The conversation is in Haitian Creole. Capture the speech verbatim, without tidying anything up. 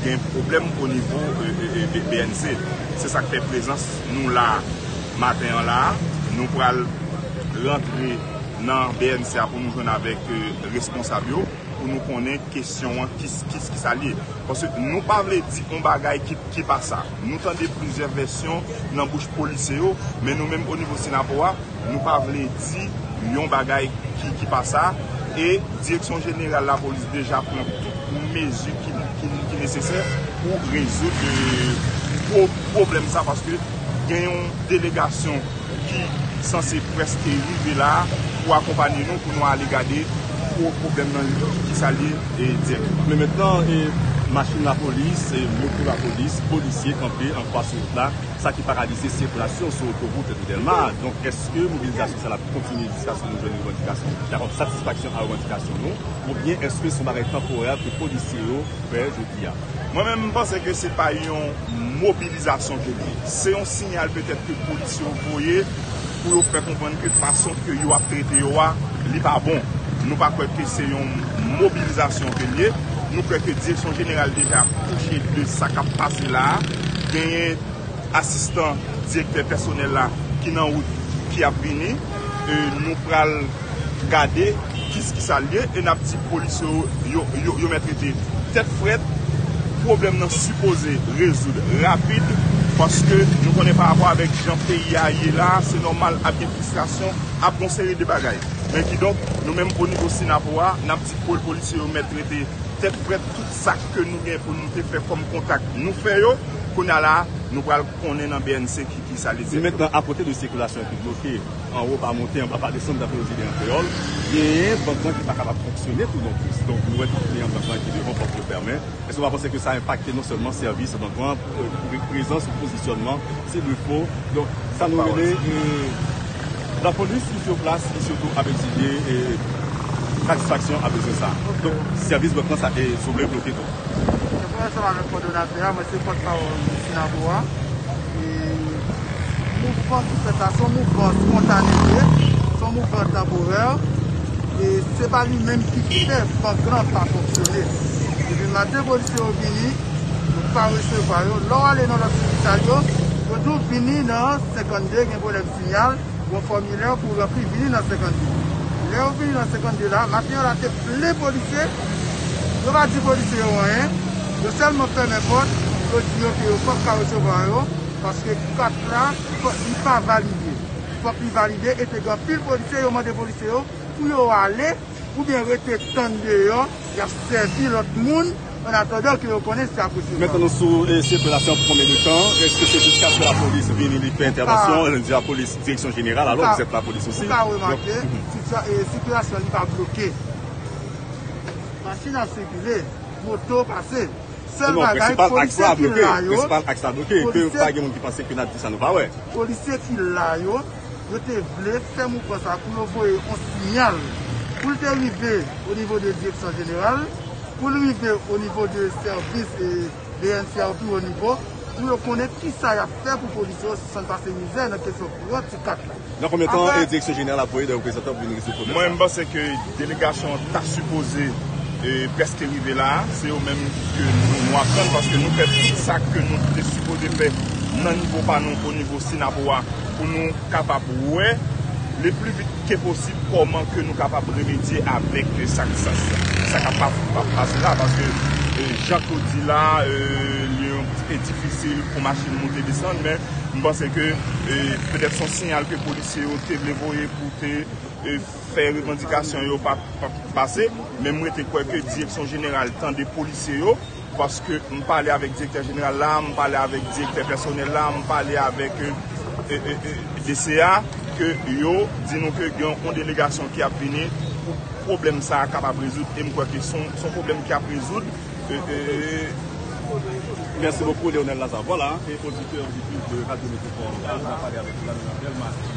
Gen pwoblèm o nivo, e, e, e, B N C. Se sa k fè prezans nou la maten an la. Nou pral rantre nan B N C a pou nou jwenn avèk, e, responsab yo, pou nou konnen kesyon an, ki, ki, ki sa l ye. Paske nou pa vle di yon bagay ki, ki pa sa. Nou tande plizyè vèsyon nan bouch polisye yo, men nou menm o nivo Synapoha, nou pa vle di yon bagay ki, ki pa sa. E Direksyon Jeneral Lapolis deja pran tout mezi ki, ki, ki nesesè pou rezoud, e, pwo-, pwoblèm sa, paske gen yon delegasyon ki sanse prèske rive la pou akonpanye nou, pou nou ale gade pwo-, pwoblèm nan ki, ki sa l ye, e, dirèkteman. Men mentnan, e, machin lapolis, e, moto lapolis, polisye kanpe an fas wout la, sa ki paralize sikilasyon sou otowout Dèlma. Donk, èske mobilizasyon sa l ap kontinye jiskaske nou jwenn revandikasyon, dakò, satisfaksyon a revandikasyon nou, oubyen èske se yon bagay tanporè ke polisye yo fè jodi a? Mwen menm, m panse ke se pa yon mobilizasyon ke l ye. Se yon siyal petèt ke polis yo voye pou yo fè konprann ke fason ke yo ap trete yo a, li pa bon. Nou pa kwè ke se yon mobilizasyon ke l ye. Nou kwè ke Direksyon Jeneral deja kouche de sa k ap pase la a. Genyen asistan direktè pèsonèl la ki nan wout, ki ap vini. E, nou pral gade kis ki sa l ye, e n ap di polis yo, yo, yo, yo mèt rete tèt frèt. Pwoblèm nan sipoze rezoud rapid, paske nou konnen pa rapò avèk jan peyi a ye la, se nòmal ap gen fristrasyon, ap gen yon seri de bagay. Men kidonk, nou menm o nivo Synapoha, n ap di pol-, polisye yo mèt rete tèt frèt, tout sa ke nou gen pou nou te fè kòm kontak, nou fè yo. Kounye a la, nou pral konnen nan B N C ki, ki sa l ye egzakteman. Mentnan, akote de sikilasyon ki bloke, anwo pa monte, anba pa desann, daprè yo di an kreyòl, genyen bank lan ki pa kapab fonksyone tou non plis. Donk, nou wè tout kliyan bank lan ki devan pòt yo fèmen. Èske w pa panse ke sa enpakte non sèlman sèvis bank lan, e, pre-, prezans ou pozisyònman, si l fo? Donk, sa nou rele, e, lapolis ki sou plas, ki sitou ap egzije, e, satisfaksyon a bezwen sa. Donk, sèvis bank lan sa, e, sanble bloke tou. Se pou ansanm avèk kòdonatè a, mwen se pòtpawòl Synapoha. E mouvman ki fèt la, se yon mouvman espontane, se yon mouvman tanporè. E se pa li menm ki fè bank lan pa fonksyone. Depi maten, polisye yo vini, nou pa resevwa yo. Lè w ale nan lòt sikisal yo, yo di w vini nan senkannde, gen pwoblèm siyal. Yon fòmilè pou ranpli, vini nan senkannde. Lè yo vini nan senkannde la, maten an la te plen polisye. Yo pa di polisye yo anyen. Yo sèlman fèmen pòt. Yo di yo ke yo p ap ka resevwa yo. Paske kat la, fò, li pa valide. Fòk li valide. E te gen anpil polisye, yo mande polisye yo pou yo ale. Oubyen rete tann deyò, y ap sèvi lòt moun, an atandan ke yo konnen si y ap resevwa. Mentnan nou sou, e, sikilasyon pou konbyen de tan? Èske se jiskaske lapolis vini, li fè entèvansyon, e, di lapolis, direksyon jeneral, alò, vous êtes la police aussi? Ou ka remake, sitya-, e, sikilasyon li pa bloke. Machin ap sikile, moto pase. Sèl bagay, polisye ki la yo, prensipal aks la bloke, ke pa gen moun ki pase ke n ap di sa nou pa wè. Polisye ki la yo, yo te vle fè mouvman sa pou yo voye yon siyal, pou l te rive o nivo de direksyon jeneral, pou l rive o nivo de sèvis, e, B N C a, o pi wo nivo, pou yo konnen kisa y ap fè pou polisye yo sispann pase mizè nan kesyon pran ti kat la. Nan konbyen tan, e, direksyon jeneral ap voye de reprezantan pou vin rezoud pwoblèm sa? Mwen, m panse ke delegasyon an ta sipoze, e, prèske rive la a. Se yo menm ke nou, nou ap tann, paske nou fè tout sa ke nou te sipoze fè nan nivo pa nou, o nivo Synapoha, pou nou kapab wè le pli vit ke posib kòman ke nou kapab remedye avèk, e, sa, sa, sa, sa k ap pa, pa pase la, paske, e, jan ke w di la, e, li yon ti pe difisil pou machin moute desann, men m panse ke, e, petèt se yon siyal ke polisye yo te vle voye pou te, e, fè revandikasyon yo pa, pa pase, men m rete kwè ke direksyon jeneral tande polisye yo, paske m pale avèk direktè jeneral la, m pale avèk direktè pèsonèl la, m pale avèk, e, e, e, e, D C a, ke yo di nou ke gen yon delegasyon ki ap vini pou pwoblèm sa a kapab rezoud, e m kwè ke se yon, se yon pwoblèm ki ap rezoud. E, e, Merci beaucoup, Léonel Lazare. Voilà, e oditè, oditris de Radio Métropole, nou pale avèk Lamine Abdel, Martin.